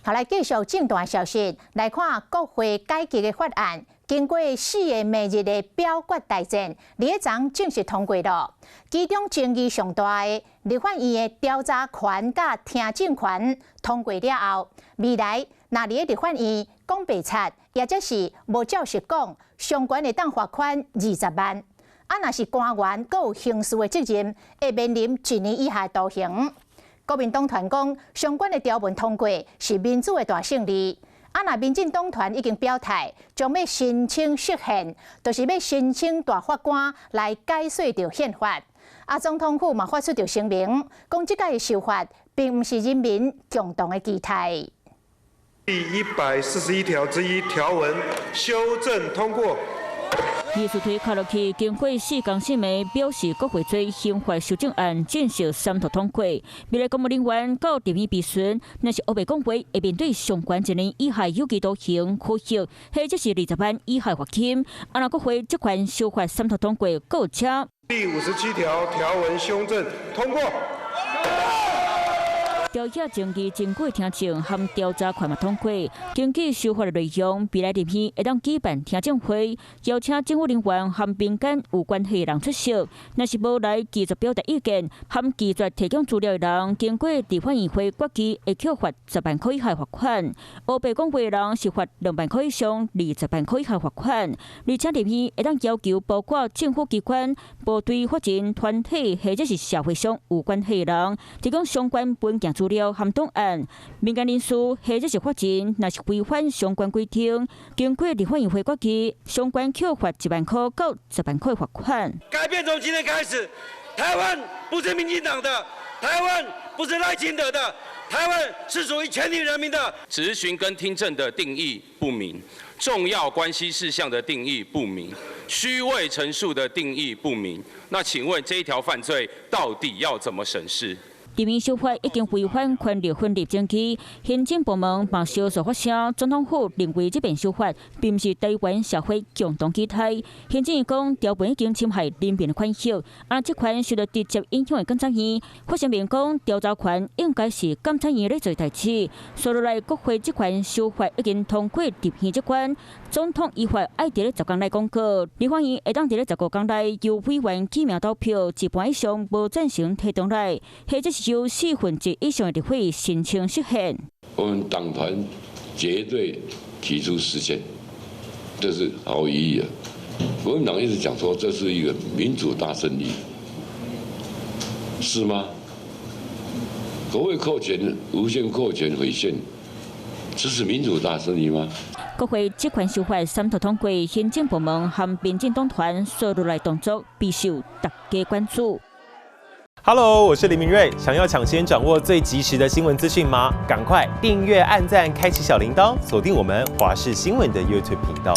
好，來繼續政壇消息，來看國會改革的法案，經過四个暝日的表決大戰，禮拜昨正式通過了。其中爭議上大的立法院的調查權佮聽證權通過了後，未來若佇咧立法院講白賊，抑者是無照實講，上懸會當罰款20萬。啊，若是官員閣有刑事的責任，會面臨一年以下徒刑。國民黨團講，相關的條文通過是民主的大勝利。啊，若民進黨團已經表態，將欲申請釋憲，就是欲申請大法官來解說著憲法。啊，總統府嘛發出著聲明，講這擺的修法並毋是人民共同的期待。第141條之1條文修正通過。議事槌敲落去，經過四工四暝，表示國會罪刑法修正案正式三讀通過。未來公務人員到立院備詢，若是烏白講話，會面對上懸一年以下有期徒刑、拘役，或者是20萬以下罰金。啊，若國會這款修法三讀通過，閣有車。第57條條文修正通過。朝野爭議真久聽證和調查權嘛通過，根據修法的內容，未來立院會當舉辦聽證會，邀請政府人員和民間有關係的人出席。若是無來拒絕表達意見和拒絕提供資料的人，經過立法院會決議，會扣罰10萬塊以下罰款。烏白講話的人是罰2萬塊以上20萬塊以下罰款。而且立院會當要求包括政府機關、部隊、法人團體或者是社會上有關係的人，提供相關文件資料和檔案。民間人士或者是法人，若是違反相關規定，經過立法院會決議，相關扣罰1萬塊到10萬塊罰款。改變從今天開始，台灣不是民進黨的，台灣不是賴清德的，台灣是屬於全體人民的。質詢跟聽證的定義不明，重要關係事項的定義不明，虛偽陳述的定義不明。那請問這一條犯罪到底要怎麼審視？立院修法已經違反權力分立程序，行政部門嘛少數發聲，總統府認為這遍修法並毋是台灣社會共同期待。行政院講條文已經侵害人民的權益，啊，這款受到直接影響的監察院發聲明講，調查權應該是監察院咧做代誌。所以來國會這款修法已經通過立院這關，總統依法愛佇咧10工內公告，立法院會當佇咧15工內由委員記名投票，一半以上無贊成提動來，或者是由四分之一以上的立委申請釋憲。我們黨團絕對提出釋憲，這是毫無疑義啊！國民黨一直講說這是一個民主大勝利，是嗎？國會擴權、無限擴權毀憲，這是民主大勝利嗎？國會這款修法三讀通過，行政部門和民進黨團紲落來動作備受大家關注。 Hello，我是林明瑞。想要搶先掌握最及時的新聞資訊嗎？趕快訂閱、按讚、開啟小鈴鐺，鎖定我們華視新聞的 YouTube 頻道。